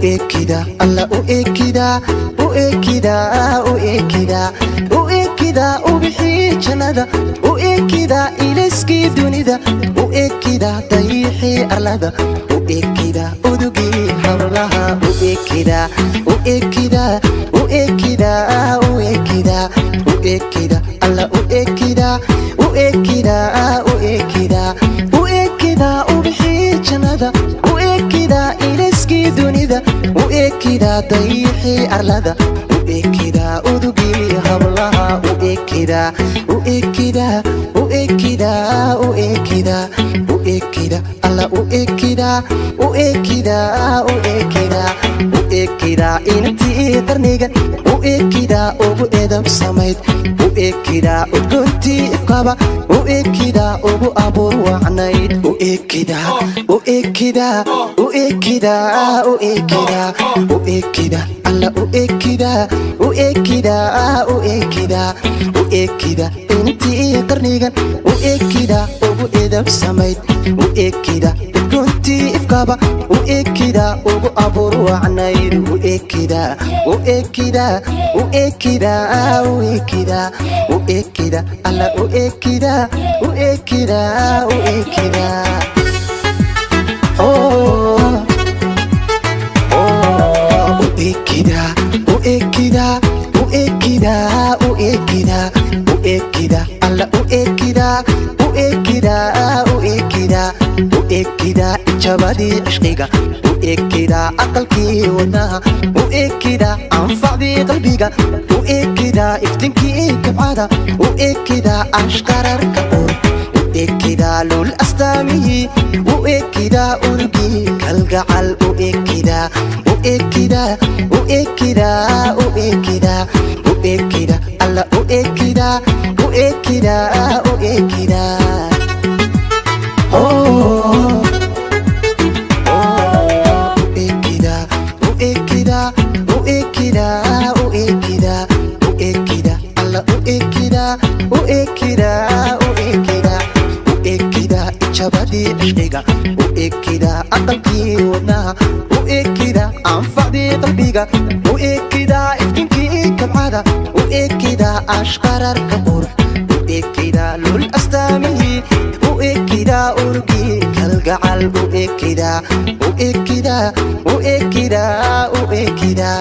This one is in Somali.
Ekida Alla u ekida, u ekida, u ekida, u ekida ubixii jannada, u ekida ilayskii dunida, u ekida dayixii arlada, u ekida udugii hablaha, u ekida, u ekida, u ekida, u ekida, u ekida Alla u ekida, u ekida, u ekida, u ekida ubixii jannada, u ekida ilayskii dunida, u ekida dayixii arlada, u ekida udugii hablaha, u ekida, u ekida, u ekida, u ekida, u ekida Alla u ekida, u ekida, u ekida, u ekida inantii qarnigan, u ekida ugu edab samayd, u ekida udgoontii ifkaba, u ekida ugu abuur wacnayd, u ekida, u ekida, u ekida, u ekida, u ekida Alla u ekida, u ekida, u ekida, u ekida inantii qarnigan, u ekida ugu edab samayd, u ekida udgoontii ifkaba, u ekida ugu abuur wacnayd, u ekida, u ekida, u ekida, u ekida, u ekida Alla u ekida, u ekida, u ekida. Oh, oh, u ekida, u ekida, u ekida, u ekida, u ekida Alla u ekida, u ekida, u ekida, u ekida jabadii cishqiga, u ekida aqalkii wadnaha, u ekida anfacdii qalbiga, u ekida iftinkii kabcada, u ekida ashqararka qur, u ekida lul astaamihii, u ekida urgii kalgacal, u ekida, u ekida, u ekida, u ekida, u ekida Alla u ekida, u ekida, u ekida. Oh, oh, u ekida, u ekida, u ekida, u ekida, u ekida Alla u ekida, u ekida, u ekida, u ekida jabadii cishqiga, u ekida aqalkii wadnaha, u ekida anfacdii qalbiga, u ekida iftinkii kabcada, u ekida ashqararka qurux, u ekida lul astaamihii, u ekida urgii kalgacal, u ekida, u ekida, u ekida, u ekida.